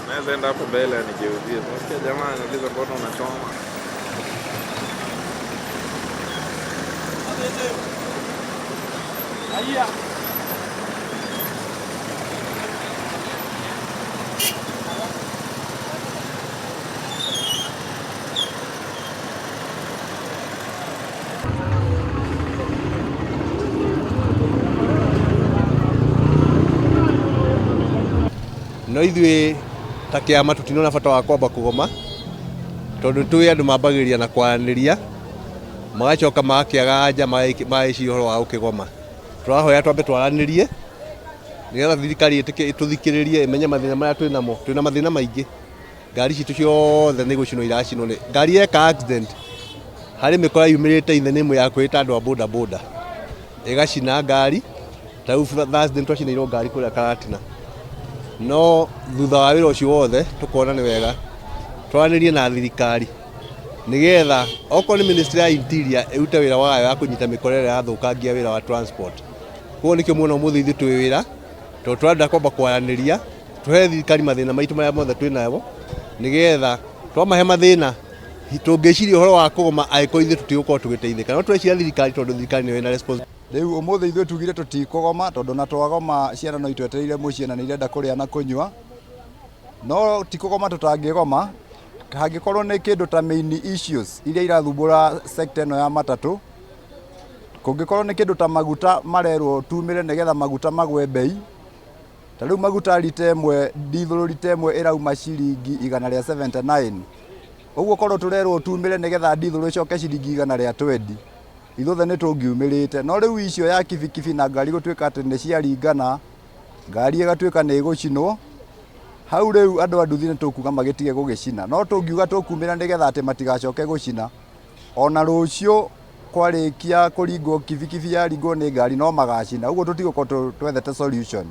Naweza enda hapo mbele nigeuzie. Nasikia jamaa anauliza mbona unachoma? No ithuĩ ta kĩama tũtinona bata wa kwamba kũgoma tondũ tũĩ andũ mambagĩrĩria na kwaranĩria magacoka magakĩaga anja mageciria ũhoro wa gũkĩgoma. Tũrahoya twambe twaranĩrie nĩgetha thirikari ĩtũthikĩrĩrie ĩmenye mathĩna marĩa twĩ namo. Twĩna mathĩna maingĩ, ngari citũ ciothe nĩ gũcinwo iracinwo nĩ ngari yeka accident harĩ mĩkora yumĩrĩte ithenya ĩmwe ya kwĩta andũ a boda boda ĩgacina ngari. Ta rĩu Thursday nĩ twacinĩirwo ngari kũrĩa Karatina. No thutha wa wĩra ũcio wothe tũkona nĩ wega twaranĩrie na thirikari nĩgetha okorwo nĩ ministry ya interior ĩrute wĩra wayo ya kũnyita mĩkora ĩrĩa ĩrathũkangia wĩra wa transport. Koguo nĩkĩo muona ũmũthĩ ithuĩ twĩ wĩra tondũ tũrenda kwamba kwaranĩria tũhe thirikari mathĩna maitũ marĩa mothe twĩ namo nĩgetha twamahe mathĩna tũngĩciria ũhoro wa kũgoma angĩkorwo ithuĩ tũtigũkorwo tũgĩteithĩka. No tũreciria thirikari tondũ thirikari nĩyo ĩna responsibility. Rĩu ũmũthĩ ithuĩ tugire tũtikũgoma tondũ na twagoma ciana no itwetereire mũciĩ na nĩ irenda kũrĩa na kũnyua. No ti kũgoma tũtangĩgoma, hangĩkorwo nĩ kĩndũ ta main issues iria irathumbũra sector ĩno ya matatũ, kũngĩkorwo nĩ kĩndũ ta maguta marerwo tumĩre nĩgetha maguta magwe mbei, ta rĩu maguta rita ĩmwe, ndithũrũ rita ĩmwe ĩrauma ciringi 179. Ũguo korwo tũrerwo tumĩre nĩgetha ndithũrũ ĩcoke ciringi 120. Ithuothe nĩ tũngiumĩrĩte. No rĩu icio ya kibikibi na ngari gũtuĩka atĩ nĩ ciaringana, ngari ĩgatuĩka nĩ ĩgũcinwo, hau rĩu andũ a nduthi nĩ tũkuga magĩtige gũgĩcina. No tũngiuga tũkumĩra nĩgetha atĩ matigacoke gũcina, ona rũciũ kwarĩkia kũringwo kibikibi yaringwo nĩ ngari no magacina. Ũguo tũtigũkorwo twethete solution.